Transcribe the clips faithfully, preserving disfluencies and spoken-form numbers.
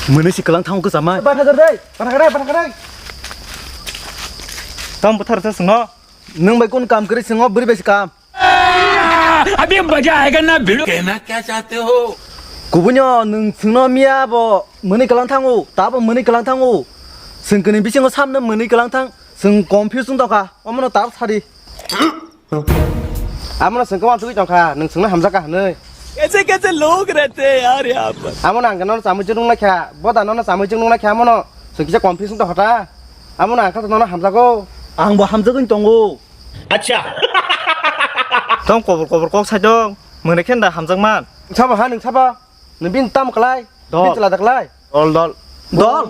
Mwnwi si kwlang thango kwchama. Bana kar dai, bana kar dai, bana kar dai. Tamo buthar sa swngo. Nwng bai kun kam kwrwi swngo, bwrwi bai si kam. अभी मजा आएगा ना भिड़ो। कहना क्या चाहते हो? Kubunyo nwng chwngno miya bo mwnwi kwlang thango, tabo mwnwi kwlang thango. Chwng kwnwi bisingo samno mwnwi kwlang thang, chwng confuse wng tongkha, omono tab sadi. Amono chwng kwma thugwi tongkha, nwng chwngno hamjakha hwnwi. कैसे कैसे लोग रहते हैं यार यहाँ पर। Amono ang nono chamui chwnung naikha, boda nono chamui chwnung naikha amono. Chwng kisa confuse wng tongkha ta. Amono ang kha nono hamjago. Ang bo hamjagwi tongo. Acha. Tong kobor kobor kok sai tong. Mwnwi khe da hamjakman. Sabo ha nwng sabo. Nwng bini tam kwlai? Dol. Bini chwla da kwlai? Dol, dol. Dol?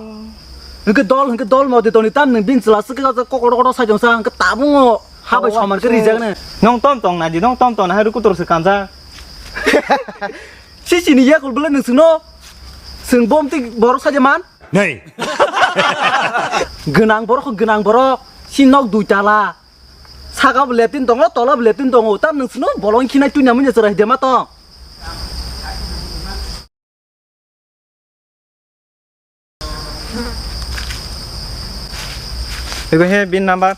Hwnkhe dol, hwnkhe dol modi toni tam nwng bini chwla swkhe kok kotor kotor sai tongsa hwnkhe tabungo ha bai soman khe rijak ne. Nong tom tong nadi, nong tom tong nahai rukutur se kanja. Si sini yakul bwle nwng chwngno. Chwng bomti borok saja man? Nei. Gwnang borok, gwnang borok. Si nok dui tala. Saka bo letin tongo, tola bo letin tongo. Tam nwng chwngno bolong khinai tunya munya chwrai dema tong. Ego he bin number.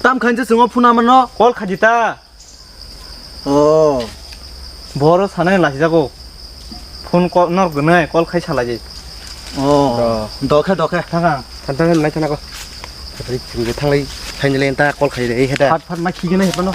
Tam khainse chwngo phone number no. Call khaji ta. Oh. Boro sanai lahi jago. Phone call nor gwnai call khai salai jai. Oh. Dokhe dokhe. Thanga. Thang thang nai thana ko. Thang thang nai thana ko. Thanglai thanglai ta call khai rei heta. Phat phat ma khigene hepano.